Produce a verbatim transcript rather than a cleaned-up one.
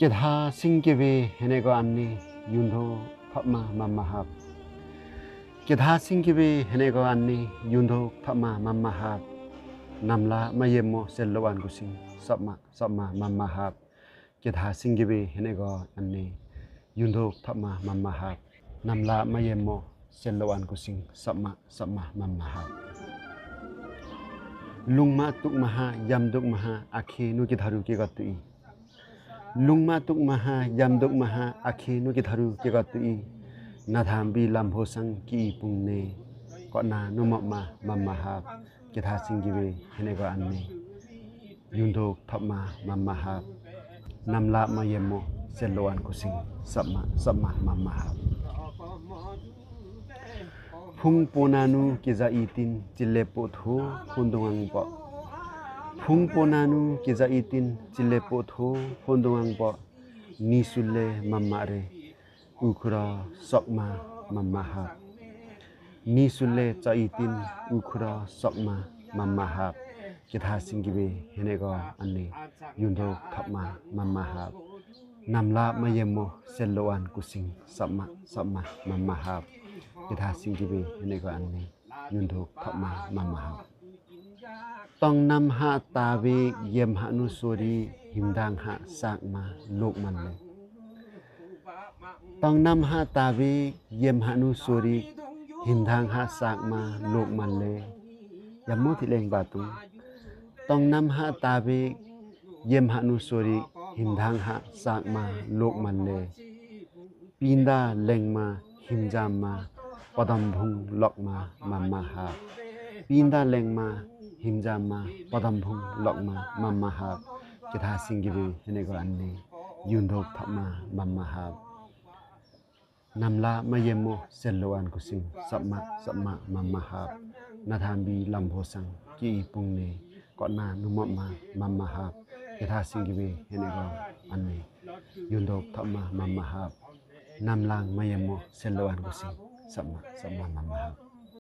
Kida singkiwe heneko anni, yundok thopma mamahap. Kida singkiwe heneko anni, yundok thopma mamahap. Namla mayemmo sello an kusing, sopma, sopma mamahap. Kida singkiwe heneko anni, yundok thopma mamahap. Namla mayemmo sello an kusing, sopma, sopma mamahap. Lungma tukmaha, yamdukmaha, akhe nu kidharu kikot tu i. Lungma tukmaha, yamdukmaha, akhe nu kidharu kikot tu i. Nadhambi lambhosang ki i pungne. Kotna nu mopma mamahap. Kida singkiwe heneko anni, yundok thopma mamahap. Namla mayemmo sello an kusing, sopma, sopma mamahap. Phung ponanu kija itin chile potho hondong ang po. Phung ponanu kija itin chile potho hondong ang po. Ni sule mamare. Ukhura sokma mamahap. Ni sule cha itin ukhura sokma mamahap. Kida singkiwe heneko anni, yundok thopma mamahap. Namla mayemmo sello an kusing, sopma, sopma mamahap. Kida singkiwe heneko anni, yundok thopma mamahap. Tongnam ha tawik, yem ha nu sorik, himdang ha sakma lokmanle. Tongnam ha tawik, yem ha nu sorik, himdang ha sakma lokmanle. Yammo thileng batung. Tongnam ha tawik, yem ha nu sorik, himdang ha sakma lokmanle. Pinda lengma, himjamma, podom bhung lokma mamahap. Pinda lengma, himjamma, podom bhung lokma mamahap. Kida singkiwe heneko anni, yundok thopma mamahap. Namla mayemmo sello an kusing, sopma, sopma mamahap. Nadhambi lambhosang ki i pungne. Kotna nu mopma mamahap. Kida singkiwe heneko anni, yundok thopma mamahap. Namla mayemmo sello an kusing, sopma, sopma mamahap.